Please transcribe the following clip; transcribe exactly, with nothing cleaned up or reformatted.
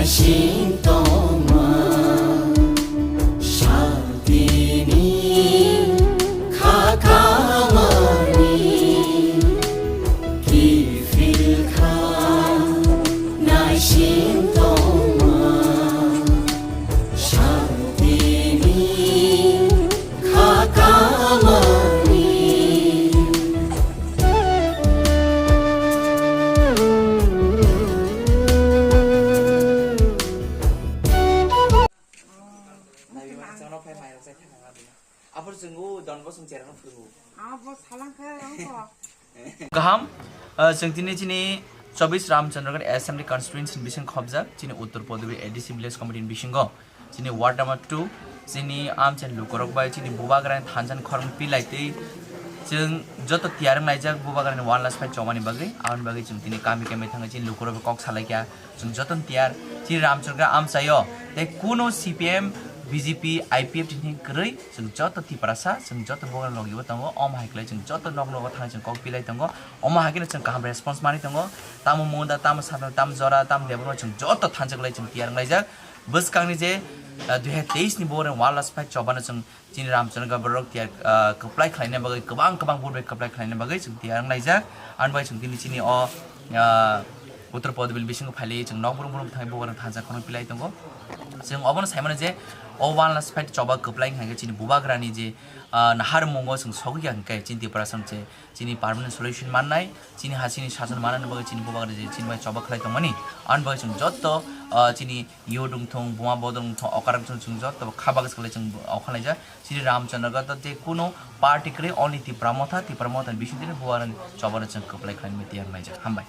Sintoma, shaltini, khakamani, kifilkha, naisintoma, shaltini, khakamani. Naiwi mani chwngno phai mairok chai thangna labi. Aphuru chwng o Don Bosong cherano phuru. Abo salangkhe wngkho. Kaham, ah, chwng tini chini chobis Ramchandragarh Assembly Constituency ni bising khobjak, chini Uttor Podobi A D C Village Committee ni bisingo, chini Ward number two, chini amchai lukurok bai chini bubagrani thansa ni khorang pilai tei chwng joto tiyar wnglaijak bubagrani one last fight chobani bagwi, aboni bagwi chwng tini kami kami thangwi chini lukurok bai kok salaikha. Chwng jotono tiyar, chini Ramchandragarh amchaio, tei kuno C P M, B J P, I P F T ni kwrwi, chwng joto Tiprasa, chwng joto bogra logi bo tongo, omo hai khlai chwng joto nok nogo thang chwng kok pilai tongo, omo hai kheno chwng kaham response manwi tongo, tamo Munda, tamo Satnal, tamo Jora, tamo Debbarma, chwng joto thansa kwlai chwng tiyar wnglaijak, bwskangni je, ah, dui hazar teis ni bogra one last fight chobano chwng Chini Ramchandragarh borok tiyar, ah, kwplai khlaina bagwi, kwbang kwbang vote bai kwplai khlaina bagwi chwng tiyar wnglaijak. Ani bai chwng tini chini o, ah, Uttor Podbil bisingo phailwi chwng nok brum brum thangwi bubagrani thansa khorang pilai tongo. Chwng obono sai mano je o one last fight choba kwplai wngkha khe chini bubagrani je, ah, naharmungo chwng sogwi ya hwnkhe chini Tiprasa se chini permanent solution mannai, chini ha chini sason manani bagwi chini bubagra je chini bai choba khlai tongmani. Ani bagwi chwng jotto, ah, chini youth wngthung, buma bodol wngthung, okra wngthung, chwng jotto kha bagwi swkang chwng okha laijak. Chini Ramchandragarh to je kuno party kwrwi, only Tipra Motha, Tipra Motha ni bisingtwi bubagrani chobano chwng kwplai khlainani tiyar wnglaijak. Hambai.